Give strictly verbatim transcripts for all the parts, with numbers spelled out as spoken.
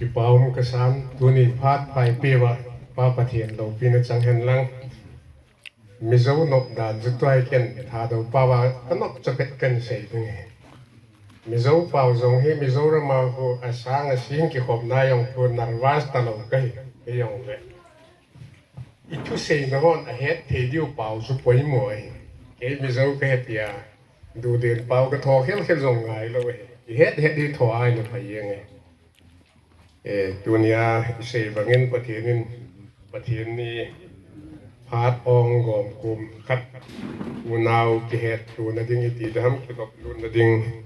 Kipa um kasan, tuni phat pha eipeuva Pa Pathen loupina chang hen lang. Mizo nop dan chu tua hi ken Thadou pao a kanop chapet ken sei ding ahi. Mizo pao jong hi Mizoram a khu asang asing kikhopna jong khu nervous talou kahi, kei jong le. I thuseina hon ahet thei diu pao chu poimo ahi. Kei Mizo kahi tia, duden pao katho khel khel jong ngailou ahi. I het het di tho a ina phai jeng ahi. Eh, tunia i sei bangin Pathen in, Pathen ni phat ong gom kum khat unau kihettona ding iti dam, kidoplutna ding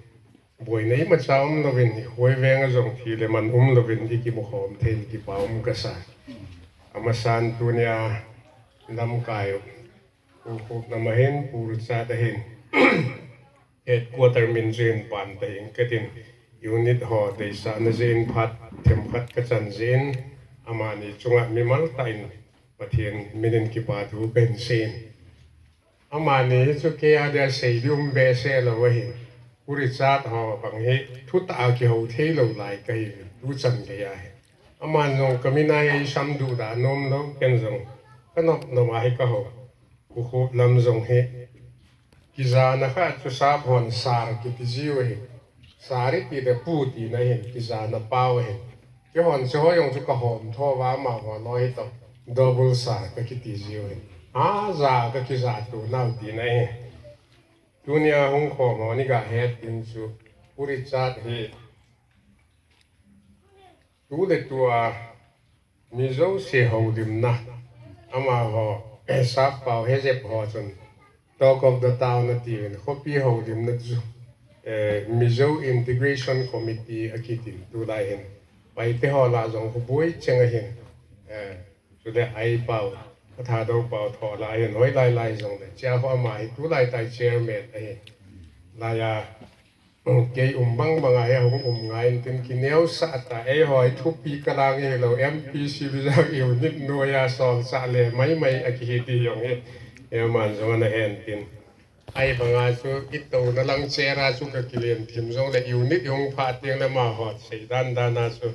boina imacha um louvin, i Khoi Veng a jong thi le man um louvin i kimukhom thei in kipa um kasa. Amasan tunia lamkai u, Ukhup lam ahin, Pu Richard ahin, headquarter min jin pan te in katin, unit ho deisahna jin phat themkhat kachan jin, amani chunga mimal tah in Pathen min in kipa thu kahin seiyin. Amani hi chu kei a dia sei di um behseh lou ahin. Pu Richard ho bang hi thutah a kihou thei lou lai kahi, tuchan gei ahi. Aman jong kamin a eisam duhdah nom lou, ken jong kanop nom a hi kahou. Ukhup lam jong hi kijana kha chu sap hon sar kiti jiu ahi. Sar iti le pu tina ahin, kijana pao ahin. Keihon chu ho jong chu kahom tho uva, amaho loi hi toh double sar kakiti jiu ahi. Aja kakija tu nau tina ahi. Tunia hung khom ho ni gahet ding chu, Pu Richard hi tu le tua Mizo se houlimna, amaho, eh, sap pao hejep ho chun Talk of the Town atiuvin, khopi houlimna chu, eh, Mizo Integration Committee akitin tulai hin. Paite ho lah jong khu boi cheng ahin, eh, chule ai pao, a Thadou pao tho lah ahin, hoilai lai jong le, chia ho ama hi tulai tai chairman ahin. Laiya, kei um bang banga hi hung um ngai intin kineosah ta, eiho hi thupi kalang hilou, M P C Bijak unit noiya solsah le maimai akihi ti jong hi, eiman jong ana hen tin. Ahivanga chu itouna lang chera chu kakilen thim jongle unit hung phah teng le amaho seidan dan a chu.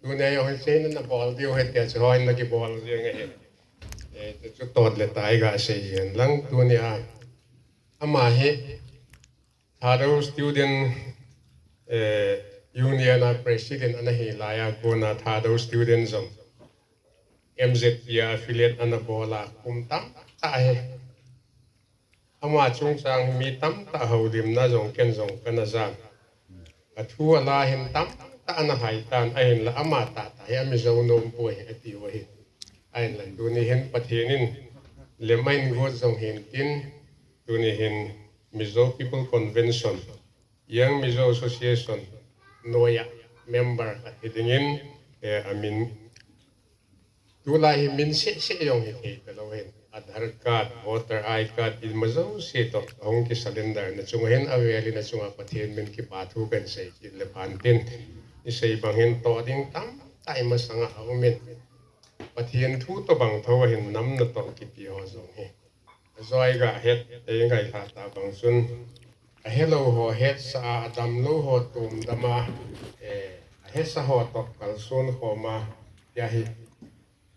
Tunia jong hi seina nabol diu ahi tia chu hoina kibol jeng ahi. Eh, chu tot le tai gasei jeng lang tunia. Ama hi Thadou Student, eh, Union a President ana hi laiya kona Thadou Student jong M Z P a affiliate ana bol a kum tamtah ahi. Ama chungchang hi mi tamtah houlimna jong ken jong kana jan. Athu ala hin tamtah ana haitan ahinla ama tahtah hi ami jou nom poi ati u ahi. Ahinla tuni hin Pathen in lem ahin got jong hintin tuni hin Mizo People Convention, Young Mizo Association noiya member khat hi dingin, eh, amin tulai hi min seh seh jong hithei talou hin, Aadhaar card, voter I D card, ima jouse toh ahung kisurrender na chunga hin avel in achunga Pathen min kipa thu kahin sei kit le phan tin, isei bang hin toh ding tamtah imasanga aumin. Pathen thu tobang thou ahin nam natoh kiti ho jong hi ajoi gahet, eingailha tah bang chun, ahelou ho hetsah a, adamlou ho tomdam a, eh, ahesa ho toh kalson khom a, tia hi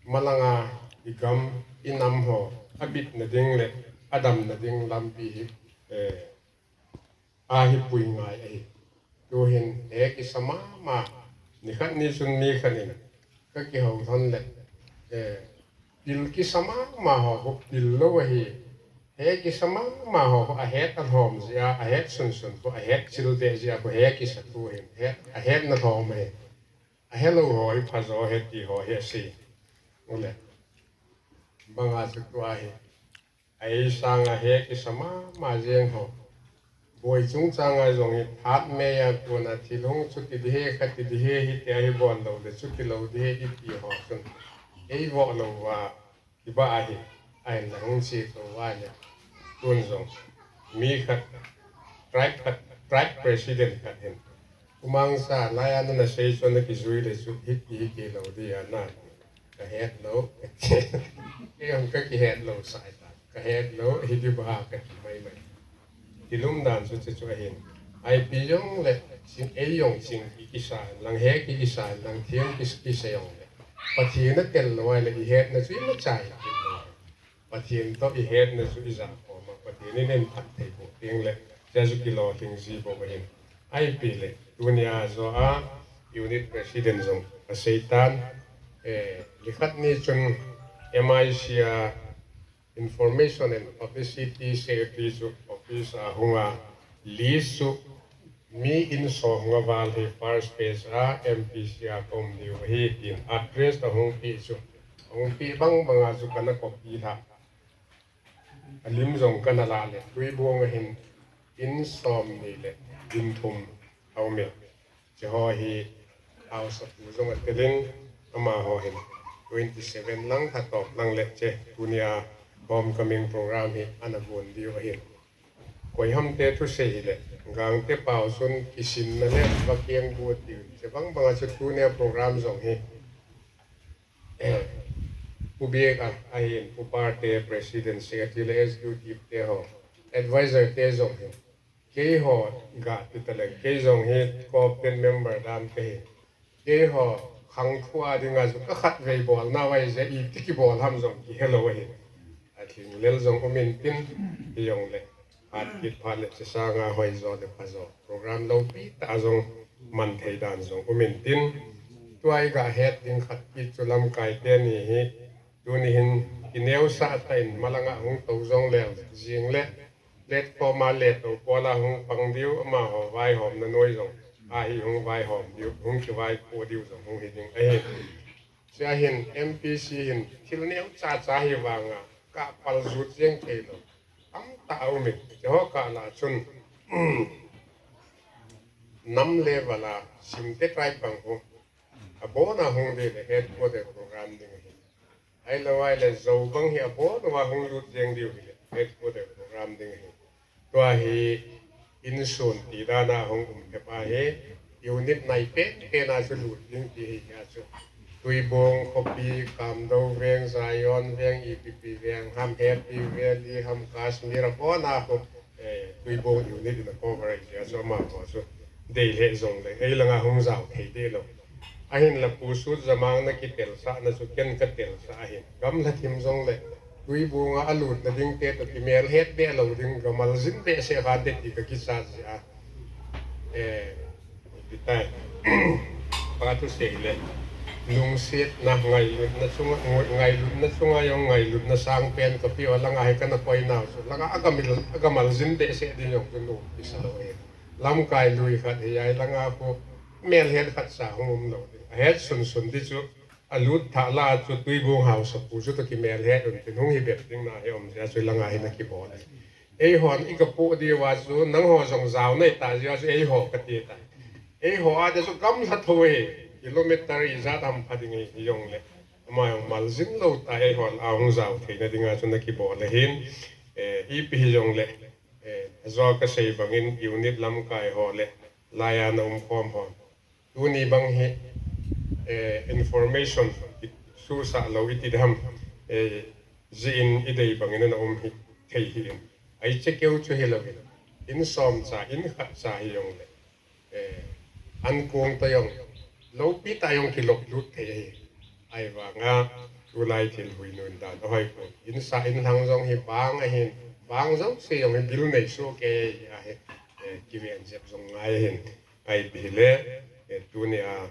malanga igam inam ho abitna ding le adamna ding lampi hi, eh, ahipui ngai ahi. Tuhin he kisa mama, nikhat ni chun mi khat in kakihou lhon le, eh, pil kisa mama ho khu pil lou ahi. He kisa mama ho khu ahet alhom jeh a, ahet sunsun khu ahet chil deh jeh a khu he kisa tuhin, he, ahetna lhom ahi. Ahelou ho hi phajo ahi ti ho hi asei. Ule, banga chu tua hi, a ei sanga he kisa mama jeng ho, boi chungchanga jong hi phat meiya kona thil hung chuti ding ahi, khati ding ahi, hitia hi bol lou le chuti lou ding ahi iti ho chun eivoh louva kibah ahi, ahinla hung che tou va le, tun jong mi khat, tribe khat, tribe president khat hin, Umangsa, laiya nana sei chu ana kijui le chu hiti hi kilou ding ana, kahet lou. Kei jong kakihet lou sah ta, kahet lou, hiti banga kati maimai. Kilum dan chu chuchu ahin, ipi jongle Ching, ei jong ching ki, kisa lang, he ki, kisa lang, thiem ki, kisa jong le. Pathen a tel lou ahile, i hetna chu imacha hi kit lou. Pathen toh i hetna chu i ja khom a, Pathen in ei phatthei boh teng le, hiche chu kilolhing ji bou ahin. Ahi pile, tunia joh a, unit president jong asei tan, eh, nikhat ni chun M I C a Information and Publicity Secretary chu office a hunga list chu mi in som nga val hi first page a M P C a ka um diu ahi tin address ahung peh chu, ahung peh bang banga chu kana copy lha. Alim jong kana la le, Tuibong a hin in som ni le in thum aume. Hiche ho hi haosapu jong atelin, amaho hin twenty seven lang, Thatop lang le hiche tunia homecoming program hi ana gon diu ahin. Koiham te thusei hile, Gangte pao chun kisinna le vakeng bu tiu. Hiche bang banga chu tunia program jong hi, eh, Pu Biak a, ahin, Pu Par te, President, Secretary le Executive te ho, Advisor te jong hi. Keiho ga ti taleng, kei jong hi co-op ten member dan kahi. Keiho khang thu a dinga chu ka khatvei bolna vai je iti kibol ham jong kihelou ahi. Athinglel jong um intin, hijongle phat kit phat le hiche sanga hoijo le phajo program loupi tah jong man thei dan jong um intin, tua i ga het ding khat kit chu lamkai teni hi tuni hin kineosah tah in malanga hung tou jong leu jing le platform a le tou pol a hung pang diu, amaho vaihomna noi jong ahi, hung vaihom diu, hung kivaipoh diu jong hung hi ding ahi. Hiche a hin M P C hin thil neocha cha hi vanga kapal jut jeng theilou tamtah aumin, hiche ho kah lah chun nam level a Simte tribe bang ho abona hung ding le headquarter program ding ahi. Ahilou ahile Zou bang hi abon uva hung lut jeng diu hile headquarter program ding ahi. Tua hi insun ti dan a hung um thep ahi, unit nai penpen a chu lut ding ti hi a chu. Tuibong khopi, Kamdou veng, Zion veng, ipi ipi veng ham, Happy Valley ham, Kashmir abon a khu, eh, Tuibong unit in a cover ahi a chu, amaho chu dei lheh jongle ei langa hung jao thei deh lou. Ahinla Pu Sut Zamang na kitelsahna chu ken katelsah ahin. Gamla thim jongle Tuibong a alutna ding te toh kimelhet deh lou ding, gamal jin behseh kha ding ti kakichat jeh a. Eh, ipi tai. Pa thusei le, lungsetna, ngailutna chunga, ngailutna chunga jong ngailutna sangpen kapeh u, langa hi kana koinau chu langa agamil, agamal jin behseh ding jong chu nom kisa lou ahi. Lamkai lui khat hi, ahilanga khu melhet khatcha hung um lou ding, ahet sunsun ding chu, alut thah lah a chu Tuibong haosapu chu toh kimelhet un tin hung hi bep ding na hi um jeh a chu langa hi na kibol ahi. Eihon i kapoh diu a chu nangho jong jao nai ta jeh a chu eiho kati ta. Eiho a ding chu gamla tho ahi, kilometer ijat ham pha ding hi, hijongle ama jong mal jin lou ta, eihon a hung jao theina dinga chu na kibol ahin, eh, ipi hijongle, eh, ajo kasei bangin unit lamkai ho le laiya na umkhom ho, tuni bang hi, eh, information susah lou iti ding ham, eh, jeh in idei bangin ana um hi thei hih in. Ahi, hiche keu chu hilouvin, in somcha, in khatcha hijongle, eh, ankong toh jong, loupi tah jong kilop lut thei ahi. Ahivanga tulai thil huinun dan ahoipoi. Insah inlhang jong hi bang ahin, bang jouse jong hi bil nei sohkei ahi, eh, kiven jep jong ngai ahin. Ahi, ipi hile, eh, tunia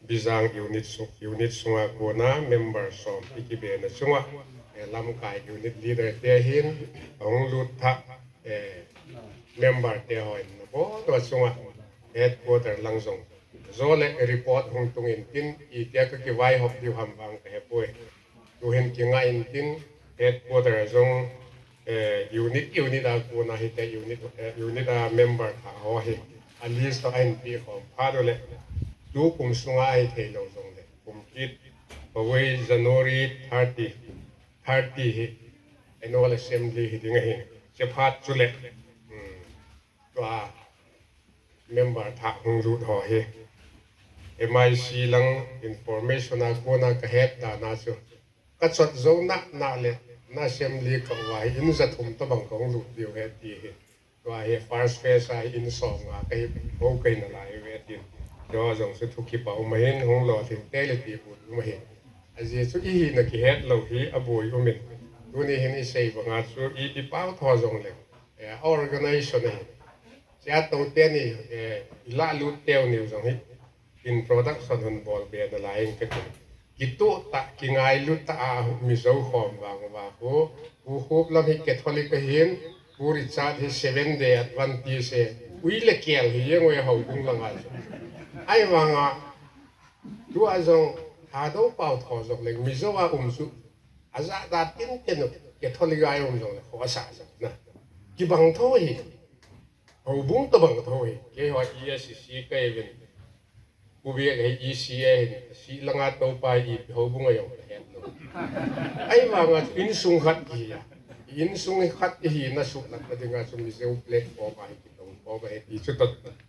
Bijang unit sung, unit sunga kona member som i kibena chunga, eh, lamkai unit leader te hin ahung lut thah, eh, member te hon abon uva chunga headquarter lang jong jo le report hung tung intin, itia kakivaihop diu ham vang kahepoi. Tuhin kingah intin, headquarter jong, eh, unit, unit a kona hite, unit, eh, unit a member thah ho hi a list toh ahin peh khom phat uleh, tukum sunga ahithei lou jongle, kum kit, pawei January thirty, thirty hi annual assembly hiding ahin, hiche phat chule, hmm, tua member thah hung lut ho hi M I C lang information a kona kahet dan a chu, kachot jou nahnah le na assembly kauva hi in jathum tobang kahung lut diu ahi ti hi Tua hi first phase a hi in som nga kahi, bou kahi nalai uve tin. Tua jong chu thu kipa um ahin, hung lolhing tei le ti bul um ahin. Ajeh chu ihina kihet lou hi aboi umin. Tuni hin isei banga chu i, ipao tho jongle, eh, organization ahi. Chia tou teni, eh, ilah lut teu niu jong hi introduction hung bol be nalai in kati. Kituh tah, kingailut tah a Mizo khom vang uva khu, Pu Khup lam hi Catholic ahin, Pu Richard hi Seventh Day Adventist e, ui le kel hi jeng uve houbung langa chu. Ahivanga, tua jong Thadou pao tho jongle Mizo a um chu, ajat da tin ten u, Catholic a um jongle khosa jong na. Kibang tho hi. Houbung tobang tho hi. Keiho E S C kahiuvin. Pu Biak hi E C A hin, si langa topa hi ipi houbung a jong kahet lou. Ahivanga chu insung khat kihi a. Insung khat ihina suhlatna dinga chu Mizo platform a hi kitou khom ahi ti chu toh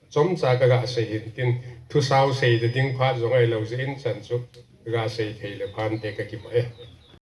chomcha kaga sei hin tin, thusao sei ding phat jong ahilou jeh in chan chu kaga sei thei le phante kakipah e.